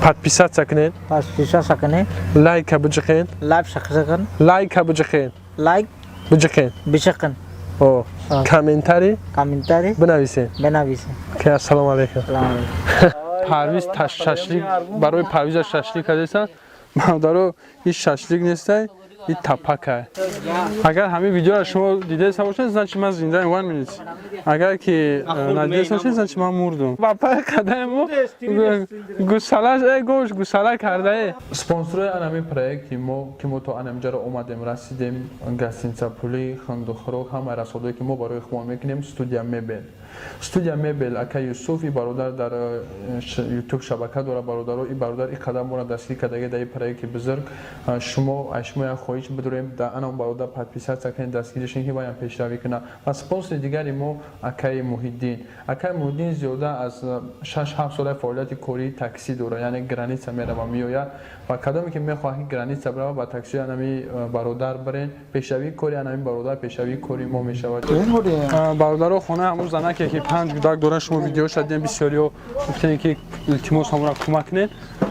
Подписаться кунед. Подписаться кунед. Лайка биҷиқен. Лайк шақшақин. Лайка биҷиқен. Лайк биҷиқен. Биҷиқин. О, комментарий комментарий бинависен. Бинависен. Ки ассалому алайкум. Ассалому алайкум. Парвиз шашлик барои Парвиза шашлик кардесан. Бародаро, ин шашлик нестай, ин тапакай. Агар ҳамин видеоро шумо дидаеста бошед, значит ман зиндаем. One minute. Агар ки надидаеста бошед, значит ман мурдум. Ба пай қадаи мо гусалаш, гӯш гусала кардае. Спонсорои анамин проекти мо, ки мо то анаминҷаро омадем, расидем, гостиница, пули хандухӯрок, ҳамаи расходое ки мо барои худмон мекунем, студия мебел. Студия мебел, ака Юсуф, и бародар дар ютуб шабака дора. Бародаро, и бародар и қадам моро дастгир кардаги дар и проекти бузург. Шумо, аз шумо як хоҳиш бидорем: дар анам бародар подписаться кунед, дастгиришин, ки ваям пешравӣ кунад. Ва спонсори дигари мо акаи Муҳиддин. Акаи Муҳиддин зиёда аз 6-7 сола фаъолияти кории таксӣ дорад, яъне граница мерава, меояд. Ва кадоме ки мехоҳад ки граница барава, ба таксиҳои анами бародар бирен. Пешравии кори анами бародар пешравии кори мо мешавад. Бародаро, хонаи ҳамун занаке ки панҷ кӯдак дорад, шумо видеоша дидем, бисёриҳо гуфтем ки илтимос, ҳамонро кӯмак кунед.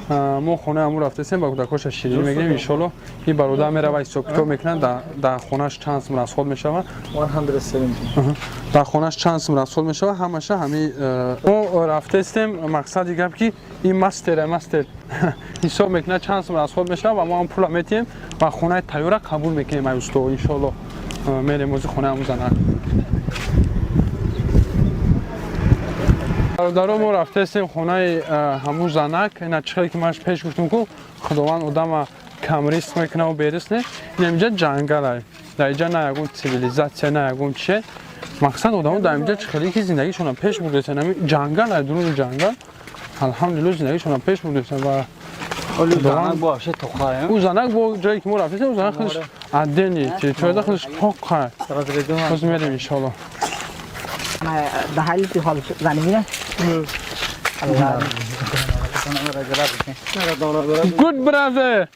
Мо хонаи ҳамун рафтасем, ба кӯдакҳоша ширинӣ мегирем, иншоалло. Ин бародар мерава, ҳисобкитоб мекунад, дар хонааш чанд сум расход мешавад. Дар хонааш чанд сум расход мешавад, ҳамаша ҳами мо рафтастем. Мақсади гап ки ин мастера, мастер ҳисоб мекунад чанд сум расход мешавад, ва мо ҳам пула метиҳем ва хонаи тайёра қабул мекунем. Ай усто, иншоалло, мерем ози хонаи ҳамун занак. Бародаро, мо рафтаистем хонаи ҳамун занак. Ина чихеле ки ман пеш гуфтам, ку Худованд одама камриск мекунаву бериск не. Ин инҷа ҷангалай, дар инҷа на ягон цивилизатсия, на ягон чие. Мақсад, одамо дар инҷа чихеле ки зиндагишонро пеш бурдесен. Ами ҷангалай, дуруни ҷангал, алҳамдулилло, зиндагишонро пеш бурдесен. Ва ӯ занак бо ҷое ки мо рафтесем, ӯ занак худаш отдельный территорияда, худаш покай. Боз мерем, иншоалло. Good brother.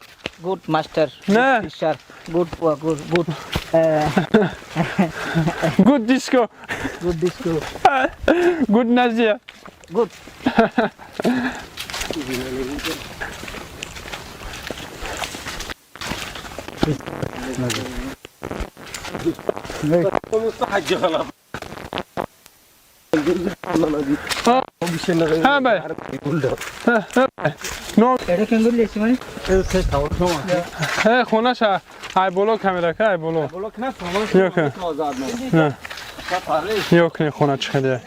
Good master. Ne? Teacher. Good, good, good. Good disco. Good disco. Good Nazia. Good. Хонаша ай боло камера ка, ай боло. Ё кне, хона чӣ хеле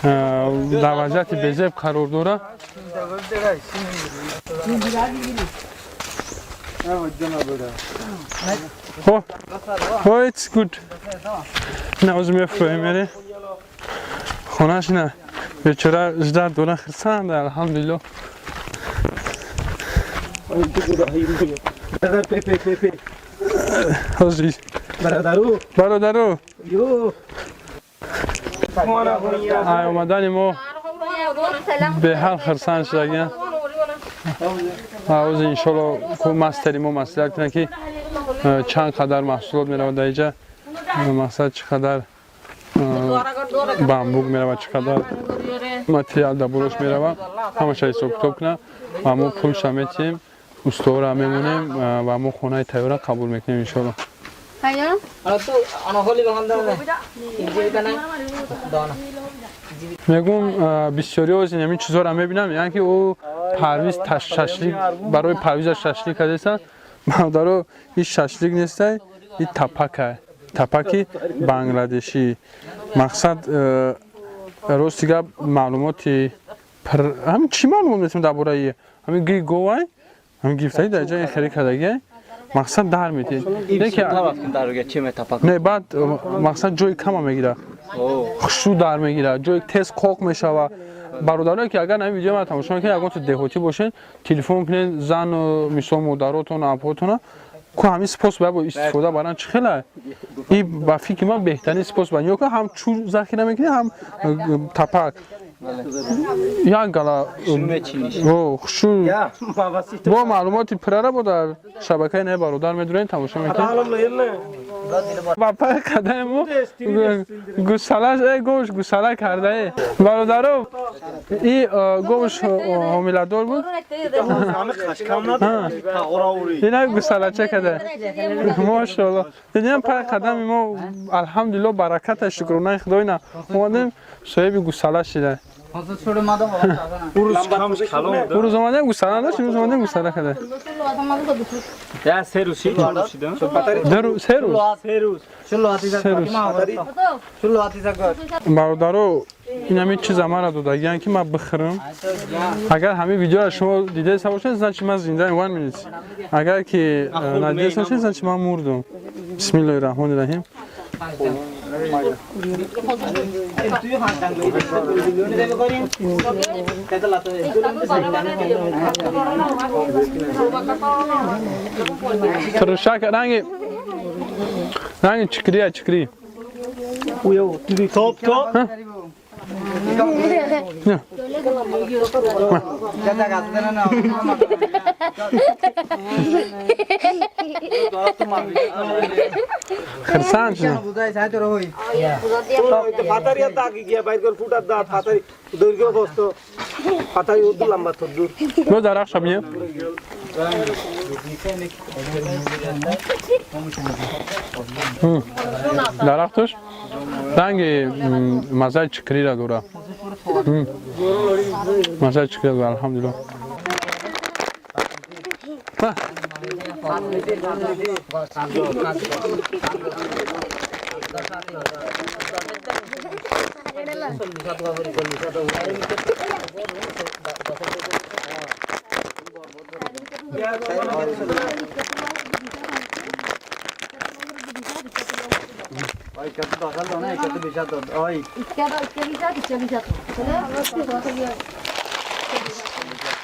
дар вазъияти безеб қарор дорад. Oh, it's good. На оз мефроем, мере. Хонаш на бечора ждат дора, хирсанд, алҳамдулилло. Бародару, ай омадани мо беҳал хирсанд шудагиян. Ози, иншолло, мастери мо маслиҳат кунад, ки чанд қадар маҳсулот меравад дар иҷа, мақсад, чӣ қадар бамбук меравад, чӣ қадар материал дар болош меравад, ҳамаша ҳисобкитоб кунад. Ва мо пулша метиҳем, устора мемонем ва мо хонаи тайёра қабул мекунем, иншолло. Мегум, бисёриҳо ин ҳамин чизҳоро мебинам, мегӯянд ки ӯ Парвиз шашлик барои Парвиза шашлик кардесан. Бародаро, ин шашлик нестай, ин тапакай, тапаки бангладешӣ. Мақсад, рости гап, маълумоти ҳамин чӣ маълумот метавонем дар бораи ҳамин гири говай, ҳамин гирифтагӣ дар ҷои хеле кардагиай, мақсад, дар метиҳед. Не, баъд, мақсад, ҷои кама мегирад, хушрӯ дар мегирад, ҷои тез қоқ мешавад. Бародарое ки агар ҳамин видео мара тамошо мекунед, ягон то деҳотӣ бошед, телефон кунед зану, мисол, модаротон, апотона ку, ҳамин способ бояд истифода баранд. Чӣ хела и ба фикри ман беҳтарин способ. Ё ки ҳам чӯ захира мекунед, ҳам тапак як гала хушу. Бо маълумоти пуррара бо дар шабакаи наи бародар медурем, тамошо мекунед. Ба пай қадами мо гусалаш говш гусала кардае. Бародаро, и говш ҳомиладор буд. Ина гусалача када. Мошалло. Дидем, пай қадами мо, алҳамдулилло, бараката, шукронаи Худо, ина омадем, соҳиби гусала шида. Урӯз омадем, гусала надошт, имрӯз омадем, гусала када. 3 рӯз. 3 рӯз. Бародаро, ин ҳамин чиза мара додагиян, ки ман бихӯрам. Агар ҳамин видеоро шумо дидаеста бошед, значит, ман зиндаем. One minute. Агар ки надидаеста бошед, значит, ман мурдум. Бисмиллоҳи раҳмони раҳим. Турушак, ранги чикрия, чикри. Топ топ. Хирсанд шудам. ফাতারিয়া তাকি গিয়া বাইর করে ফুটার দাঁত ফাতারি দৈর্ঘ্য বস্ত ফাতারি উদ্দু লম্বা তো দূর। Бо дарахт шабине. Дарахташ ранги мазаи чикрира дора. Мазаи чикрира дора, алҳамдулилло.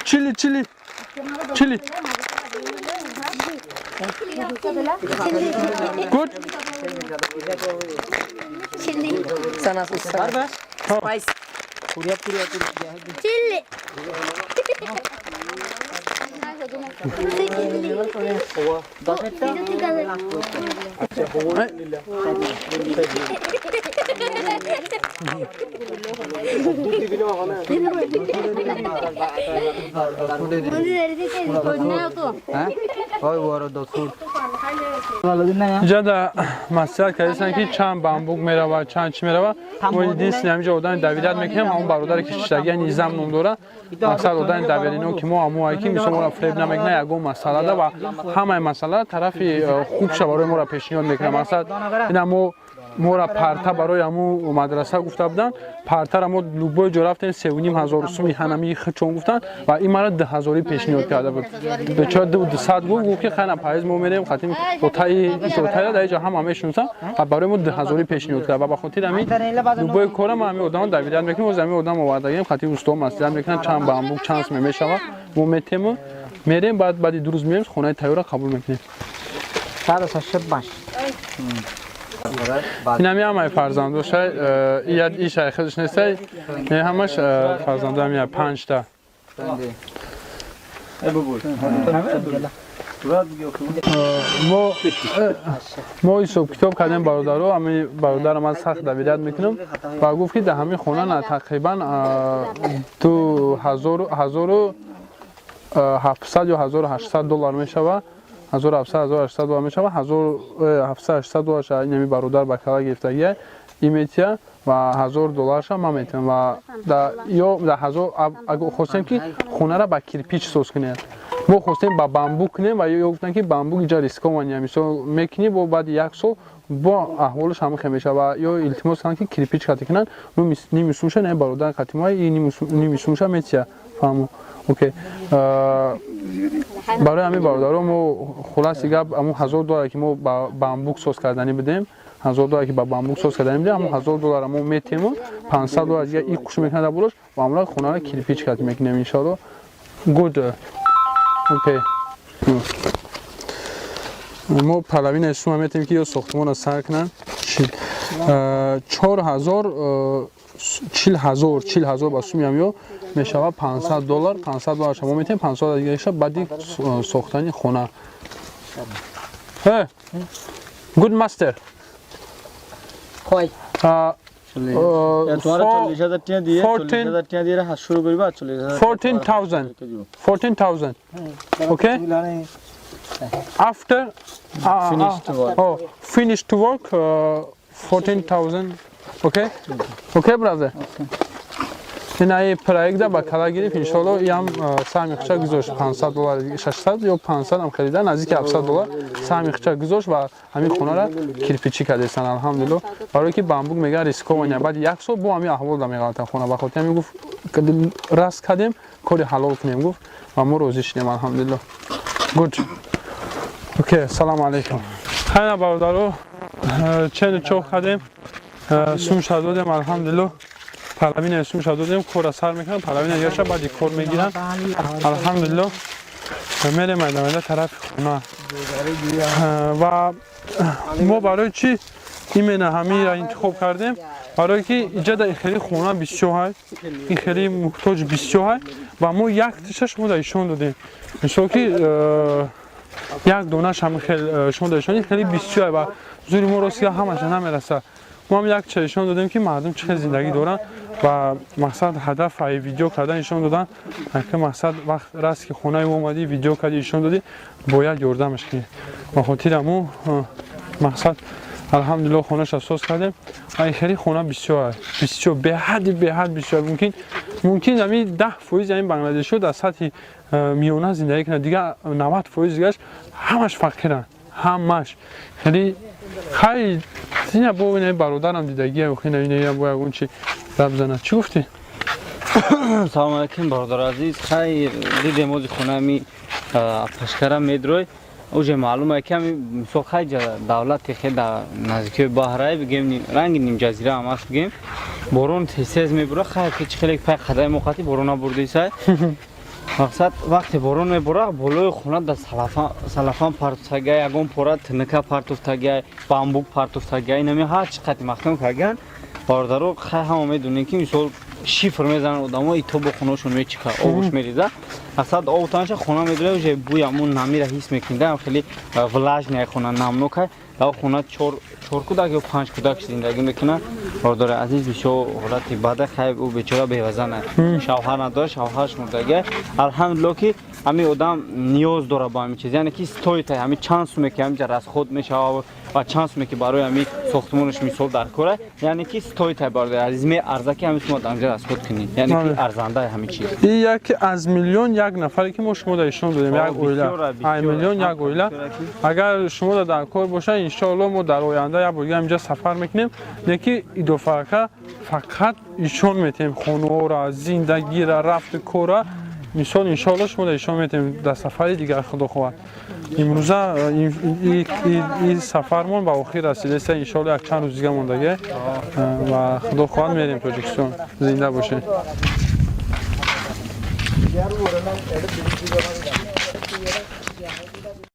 Чили, чили, чили. Good. Spice. Chilli. Инҷа маслиҳат кардастанд, ки чанд бамбук мерава, чанд чӣ мерава. Мо единственный ҳаминҷа одами доверять мекунем, ҳамон бародаре ки шиштагия, Низам ном дора. Мақсад, одами доверено, ки мо ҳамоае, ки мисол моро фиреб намекунад ягон масъалада ва ҳамаи масъала тарафи хубша барои моро пешниҳод мекунад. Мақсад, ина мо мора парта барои ҳаму мадраса гуфта буданд. Партара мо любой ҷо рафтем, 3500 суми ҳанами хичон гуфтанд ва ин мара 2000-ӣ пешниҳод карда буд. Бечора 200 гуфт, ки хайна, пайз мо мерем хатим отаи отая дар ҷо ҳама мешиносам ва барои мо 2000-ӣ пешниҳод кард. Ва ба хотири ҳамин любой кора мо ҳамин одамо доверять мекунем. Оз ҳамин одам овардагем, хатим усто маслиҳат мекунанд, чанд бамбук, чанд суме мешавад, мо метему мерем. Баъд баъди 2 рӯз меем, хонаи тайёра қабул мекунем. Инами ҳамаи фарзандошай, ишай худш нестай, не, ҳамаш фарзандо ҳамия панҷта. Мо ҳисоб китоб кардем, бародаро. Ҳами бародарам ман сахт доверять мекунам ва гуфт, ки дар ҳамин хона на тақрибан 1700 ё 1800 доллар мешава, 1700, 1800 доллар мешава. 1700, 800 долларша инами бародар ба кала гирифтагия иметия ва 1000 долларша ман метиҳам. Ва ё дар ҳазор хостем, ки хонара ба кирпич соз кунем. Мо хостем ба бамбук кунем ва ё гуфтанд, ки бамбук иҷа рискования, мисол мекунӣ, бо баъди як сол бо аҳволаш ҳама хел мешавад. Ва ё илтимос карданд, ки кирпич қати кунанд. Ними сумша не, бародар қати мо и ними сумша метия, фаҳмо. Окей, барои ҳамин, бародаро, мо хулоси гап, ҳамун 1000 долларе, ки мо ба бамбук соз карданӣ будем, 1000 долларе, ки ба бамбук соз карданӣ будем, ҳамун 1000 доллара мо метему, 500 доллар дига и қуш мекунад дар болош ва ҳамра хонара кирпич қати мекунем, иншоалло. Good, окей. Мо половинаи сума метем, ки ё сохтмонро сар кунанд. 4000, 40 000, 40 000 ба сумиам ё мешавад 500 доллар. 500 доллар шумо метем, 500 дигаша баъди сохтани хона. Good master. কয় তোমার 40,000 টাকা দিয়ে 40,000 টাকা দিয়ে হাত শুরু করবা 40,000। 14,000, 14,000. Okay. After Finished work. Oh, finished work. 14,000. Okay. Okay, brother. Ин ай проекта ба кала гирифт, иншоалло иам саҳми хуча гузошт, 500 доллар, 600 ё 500 ам харида, наздики 700 доллар саҳми хуча гузошт ва ҳамин хонара кирпичӣ кардесан, алҳамдулилло. Барое ки бамбук мега рискования, баъди як сол бо ҳамин аҳвол да меғалта хона. Ба хотир ҳамин гуфт, раст кардем, кори ҳалол кунем, гуфт, ва мо розӣ шудем, алҳамдулилло. Good, okay, салому алайкум. Хайна бародаро, чену чоқ кардем, сумша додем, алҳамдулилло. Половина сумша додем, кора сар мекунам, половина дигарша баъди кор мегирам, алҳамдулилло. Мерем майда майда тарафи хона. Ва мо барои чӣ именно ҳаминра интихоб кардем? Барое ки иҷада хеле хона бисёр ҳай, ин хеле муҳтоҷ бисёр ҳай ва мо як тиша шумо дар ишон додем. Мисол ки як донаш ҳам хел шумо дар ишон хеле бисёр ҳай ва зури мо ростига ҳамаша намераса. Мо ҳам як ча ишон додем, ки мардум чӣ хел зиндагӣ доранд ва мақсад, ҳадаф ай видео кардан, ишон додан, ки мақсад вақт раст ки хонаи мо омадӣ, видео кардӣ, ишон додӣ, бояд ёрдамаш кунӣ. Ба хотири ҳамун мақсад, алҳамдулилло, хонаша соз кардем. Ай хеле хона бисёр аст, бисёр, беҳадди беҳад бисёр. Мумкин ҳамин 10% ҳамин бангладешиҳо дар сатҳи миёна зиндагӣ кунад, дигар 90% дигараш ҳамаш фақиранд, ҳамаш хеле. Хай, ина бо ина бародарам дидагия, ина ина бо ягон чи гап занад. Чӣ гуфтӣ? Салом алейкум, бародар азиз. Хайр, дидем, ози хонами пашкара медрой, уже маълум е ки ами мисол хай давлати хел дар наздикиҳои баҳрай бигем, ранги нимҷазира ҳам аст бигем, борон тез мебура. Хайр, ки чи хеле пай қадаи моқати борон набурдисай. Мақсад, вақте борон мебура, болои хона да салафан партуфтагай, ягон пора тиника партуфтагай, бамбук партуфтагай, инами ҳар чи қати маҳкам карган. Бародаро, хай, ҳама медонем, ки мисол шифр мезананд одамо, ито бо хонаошон мечика, обуш мериза. Мақсад, об танша хона медура, уже бӯи ҳамун намира ҳис мекунӣ, ам хеле влажная хона, намнокай. Дар хона чор кӯдак ё панҷ кӯдак зиндагӣ мекунад. Бародари азиз, бисёр ҳолати бада. Хай, ӯ бечора бевазана, шавҳар надорад, шавҳараш мурдага. Алҳамдулилло, ки ҳамин одам ниёз дорад ба ҳамин чиз, яъне ки стоит ҳамин чанд суме ки ҳаминҷа расход мешавад ва чанд суме ки барои ҳамин сохтмонаш мисол дар кора, яъне ки стоит, бародари азиз, меарза ки ҳамин сума дар ҳаминҷа расход кунӣ, яъне ки арзандаи ҳамин чиз. И як аз миллион як нафаре ки мо шумо дар ишон додем, як оила, ай миллион як оила. Агар шумо дар кор бошад, иншоалло, мо дар оянда як бор дига инҷа сафар мекунем, не ки идофака фақат ишон метем хонаҳоро, зиндагира, рафту кора. Мисол, иншоалло, шумо дар ишон метем дар сафари дигар, худо хоҳад. Имрӯза ин сафармон ба охир расидааст, иншоалло, як чанд рӯз дига мондагӣ ва худо хоҳад, мерем Тоҷикистон. Зинда бошед.